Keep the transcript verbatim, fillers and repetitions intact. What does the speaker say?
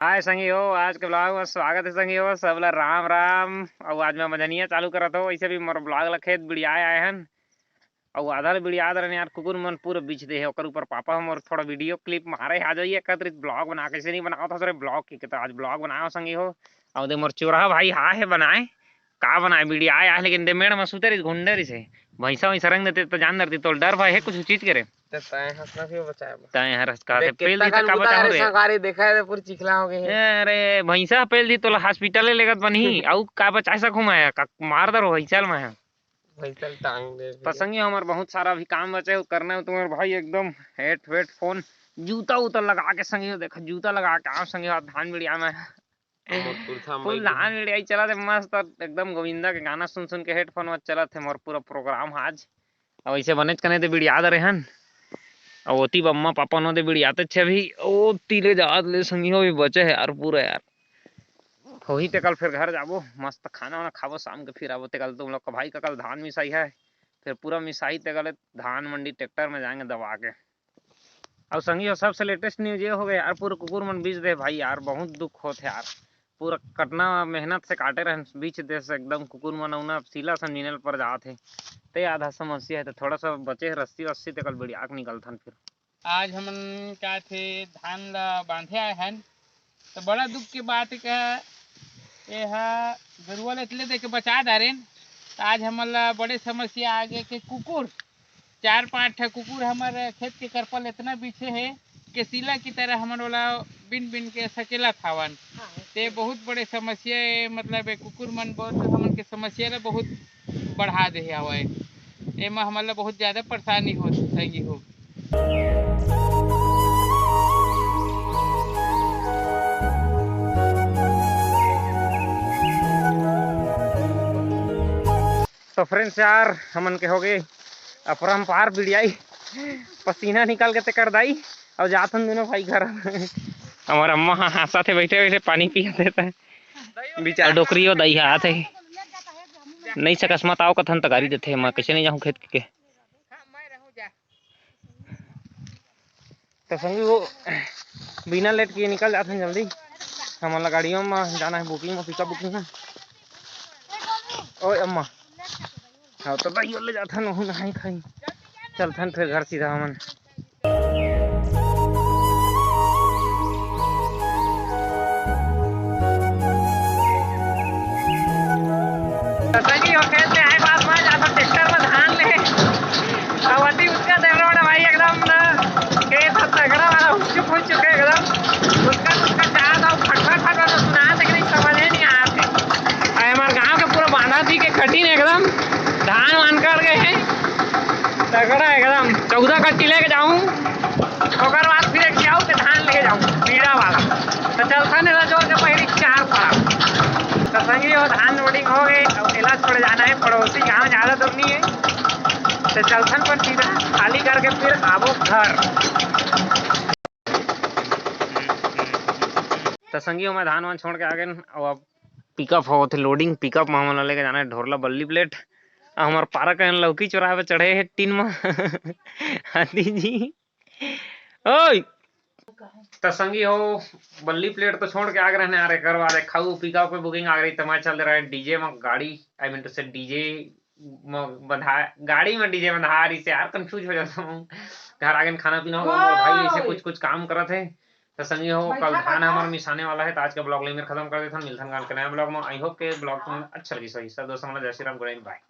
हाय संगी हो, आज के vlog में स्वागत है संगी हो, सब ला राम राम। अउ आज मैं मजनिया चालू करत हो, वैसे भी मोर vlog ला खेत बिड़ियाए आए हन। अउ आधा ले बिड़ियात रहन यार, कुकुर मन पूरा बीछ दे हे, ओकर ऊपर पापा हम और थोड़ा video clip मारे आ जाइए, एकत्रित vlog बना, कैसे नहीं बनावत हस रे vlog की, तो आज vlog बनाओ संगी हो। अउ दे मोर चोरहा भाई हा है बनाए, का बनाए बिड़ियाए आए, लेकिन दे मेड़ में सुते रहिस, घुंडे रहिस हे, भैंसा वैसा रंग देते तो जान डरती, तो डर भाई है कुछ चीज के रे। ते तैं हंसना फिर बचाए बर। तैं हर हंस कहा थे, देख, पहली कितना तक का कन बता बुता हो रे रे? संगवारी देखा है, पूरी चिखला हो गई है। अरे, भैंसा पहल दी तोला hospital ले लेगत बनही, अउ का बचाए सकूं मैं, का मार दरो भैंसा ल मैं। भैंसा ल टांग दे तो भी। संगी हमर बहुत सारा अभी काम बचे हो करना है तुम्हारे भाई, एकदम हेट वेट फोन, जूता उता लगा के संगी हो, देखो जूता लगा के आओ संगी हो, धान बिड़िया में। मोर कुर्ता फुल माई धान बिड़िया ही चला थे मस्त, एकदम गोविंदा के गाना सुन सुन के हेडफोन में चलत हे मोर पूरा प्रोग्राम आज। अब ऐसे बनेच कने दे बिड़ियात रहे हन। अब ओती बम्मा पापा नो दे बिड़ियाते छे अभी, ओती ले जात ले संगी हो भी बचे है यार पूरा यार। होही ते कल फिर घर जाबो, मस्त खाना वाना खाबो शाम के, फिर आबो। ते कल तुम लोग का भाई का कल धान मिसाई है, फिर पूरा मिसाई ते कल धान मंडी ट्रैक्टर में जाएंगे दबा के। अउ संगी हो, सबसे latest news ये हो गया यार, पूरा कुकुर मन बीछ दे भाई यार, बहुत दुख होत हे यार। पूरा कतना मेहनत से काटे रहन, बीछ दे से एकदम कुकुर मन, उना सीला समझिने ल पर जात हे। ते आधा समस्या है, तो थोड़ा सा बचे हे रस्सी वस्सी, ते कल बिड़िया के निकलथन फिर। आज हमन का थे धान ला बांधे आए हन, तो बड़ा दुख के बात है का एहा गरुआ ले इतने दे के बचा डारेन, तो आज हमन ला बड़े समस्या आ गए के कुकुर, चार पांच ठा कुकुर हमर खेत के करपल इतना बीछे हे के सीला की तरह हमन ओला बिन बिन के सकेलत हावन। ते बहुत बड़े समस्या हे, मतलब ये कुकुर मन बहुत हमन के समस्या ला बहुत बढ़ा दे हवय। एमा हमन ला बहुत ज्यादा परेशानी होत संगी हो। तो friends यार, हमन के हो गए अपरंपार बिड़ियाई, पसीना निकाल के तेकर दाई, अउ जाथन दोनों भाई घर। हमार अम्मा हा हांसत हे, बैठे बैठे पानी पियत हे, त बिचारा डोकरी ओ दाई हा आत हे, नहीं सकस मत आओ कथन त गारी देथे, मैं कैसे नहीं जाहूं खेत के। तो संगी हो, बिना लेट के निकल जाथन जल्दी, हमन ला गाड़ियों में जाना है, booking में, pickup booking में। ओए अम्मा, हाँ तो भाई ले जाथन, वहू नहाई खाई, चलथन फिर घर सीधा हमन। तो संगी हो, खेत ले आए बाद में जाथन ट्रैक्टर में धान ले, अब अति उसका देख रहा भाई, एकदम ना खेत ह तगड़ा वाला हुचुक हुचुक है एकदम। उसका उसका चार दाव फटफट फटफट सुना तक नहीं समझ ही नहीं आते। अरे हमारे गांव के पूरा बांधा थी के कठिन एकदम, धान वान कर गए हैं, तगड़ा एकदम। चौदह कट्टी लेके जाऊं, ओकर बाद फिर एक जाऊ के धान लेके जाऊं पीड़ा वाला। तो चलता ने ला जोर के पहली चार पड़ा। तो संगी हो, धान loading हो गए, अब एला छोड़ जाना है पड़ोसी गांव, ज्यादा दूर नहीं है। तो चलथन पर सीधा खाली करके फिर आबो घर। तो संगी हो, मैं धान वान छोड़ के आ गए, अब pickup होत हे loading, pickup में हमन ला लेके जाना है ढोरला बल्ली plate। अब हमार पारा कहन लौकी चोराए बर चढ़े हे टीन में। हाथी जी, ओए, त संगी हो, बल्ली plate तो छोड़ के आ गए रहने यार, एकर बाद एक खाऊ pickup पे booking आ गई, त मैं चल दे रहा है DJ में गाड़ी, I mean to say DJ में बंधा, गाड़ी में DJ बंधा रही से यार, confuse हो जाता हूँ। घर आगे खाना पीना होगा, मोर भाई ऐसे कुछ कुछ काम करत है। त संगी हो, कल धान हमार मिसाने वाला है, त आज का vlog ले मेर खत्म कर देथन, मिलथन काल के नया vlog में। I hope के vlog तुम्हें अच्छा लगी सही। सब दोस्तों, जय Shri Ram, good night, bye।